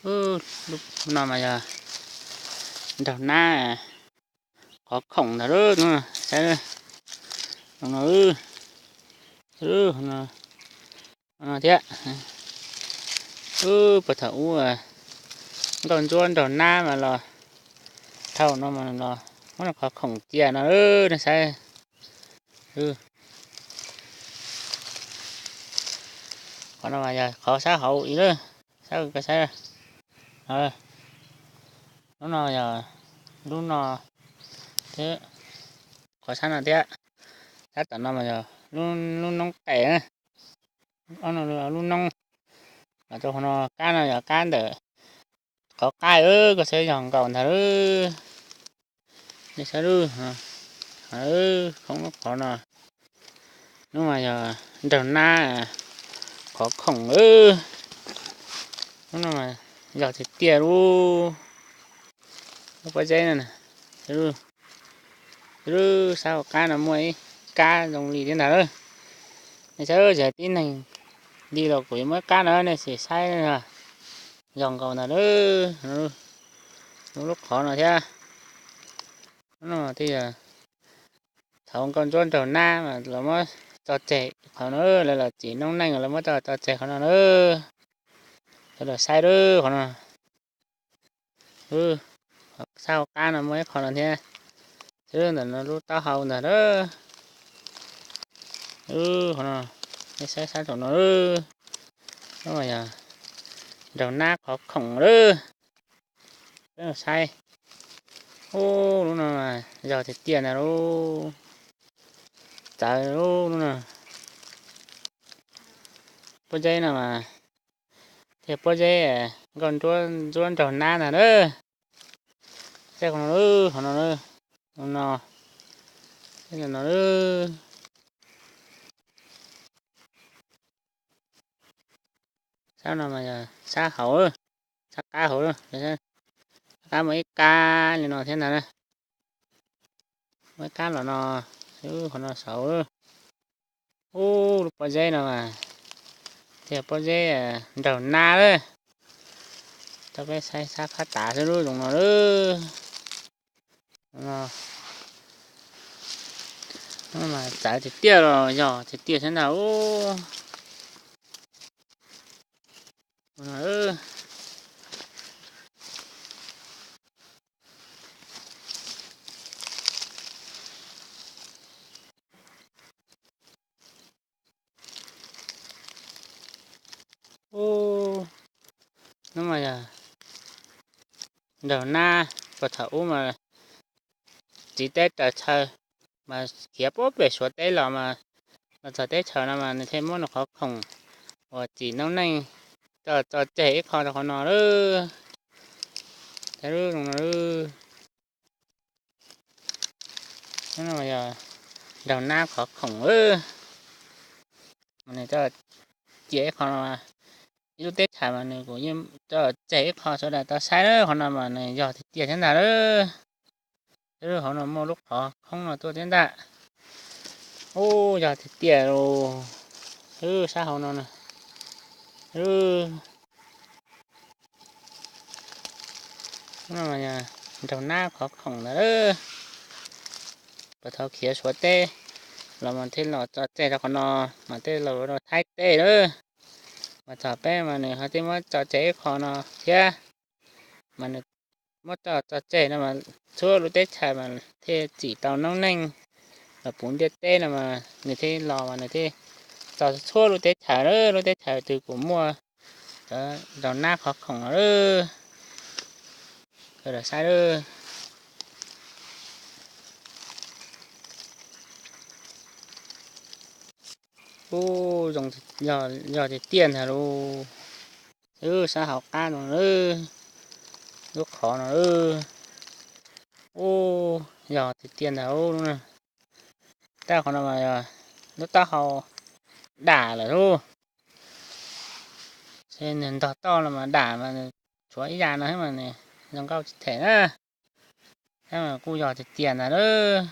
Lub no mas yog nraug nab qhov khoom ntag lub no, saib no, no thiab. Puag thaum ub nkauj ntsuab nraug nab mas los, thaum no mas los muab qhov khoom cia no, nej saib. Qhov no mas yog qhov sab hauv ib lub, saib, saib. Lub no yog lub no thiab, qhov sab no thiab. Sab tom no mas yog lub noob qes, lub noob. Los rau qhov no kab no yog kab ntawm qhov qaib, koj saib yog nkaus ntag lub. Nej saib lub, khoob lub qhov no, lub mas yog nraug nab qhov khoom. Lub no mas yog tiag tiag lub, lub pob zeb no. Lub sab hauv qab no muaj ib kab zoo li thiab ntag lawm. Nej saib, tib neeg li los kuv yuav muab ib kab no nej sim saib, yog nkaus ntag lub, lub qhov no thiab. Lub no thiaj yog thaum nkauj ntsuab nraug nab mas lawv muab tso tseg qhov no, lawv los tsim noob neej lawv muab tso tseg qhov no na. Sawv daws saib lub qhov no, sab hauv qab no muaj ib qho no thiab. Ntawm no lub taub hau ntag lawm. Qhov no, nej saib sab saum no, lub no yog nraug nab qhov khoom lawm. Peb saib, ub, lub no mas yog tiag tiag ntag lub, txawv lub no. Pob zeb no mas thiaj pob zeb nkauj ntsuab nraug nab ntag na. Saib qhov no, qhov no, no, no, sab no mas yog sab hauv, sab qab hauv, sab qab muaj ib kab li no thiab ntag na. Muaj ib kab los no, qhov no saud. Ub, lub pob zeb no mas thiaj pob zeb nraug nab lawm. Rau peb saib sab phab tav xwb lub zoo no lawm. Txawv tiag tiag los yog tiag tiag thiab ntag ub. Ub, no mas yog nraug nab, puag thaum ub mas txiv teb raws chaw mas khiav puag pem Suav teb los mas, los txog teb chaws no mas nws thiaj muab nws qhov khoom uas tsim noob neej tso tseg ib qho rau qhov no lawm. Yog nraug nab qhov khoom, mas nws tso cia ib qho no, ib lub teb chaws mas nws kuj yeej tso tseg ib qho sawv daws tau saib lawm. Qhov no mas nws yog tiag tiag thiab ntag lawm. Hauv no muaj lub qhov khoob no tuaj thiab ntag. Ub, yog tiag tiag los, sab hauv no na. Nraug nab qhov khoom ntag lawm. Puag thaum khiav Suav teb los mas thiaj los tso tseg rau qhov no, mas thiaj los rau Thaib teb lawm. Mas txog peb mas nws ho thiaj muab tso tseg ib qho no thiab. Mas nws muab tso tso tseg no mas txhua lub teb chaws mas thiaj tsim tau noob neej los puv ntiaj teb no mas nws thiaj los mas nws thiaj tso txhua lub teb chaws lawm. Lub teb chaws twg kuj muaj nraug nab qhov khoom no lawm. Sawv daws saib lawm. Ub, zoo, yog tiag tiag ntag lauj. Wb sab hauv qab no lawm, lub qhov no lawm. Ub, yog tiag tiag ntag lauj. Tab qhov no mas yog lub taub hau dam lawm lauj. Nws ntog toj no mas dam mas tshuav ib yam no thiab mas nws zoo nkauj tsis them na. Tab mas kuj yog tiag tiag ntag lauj.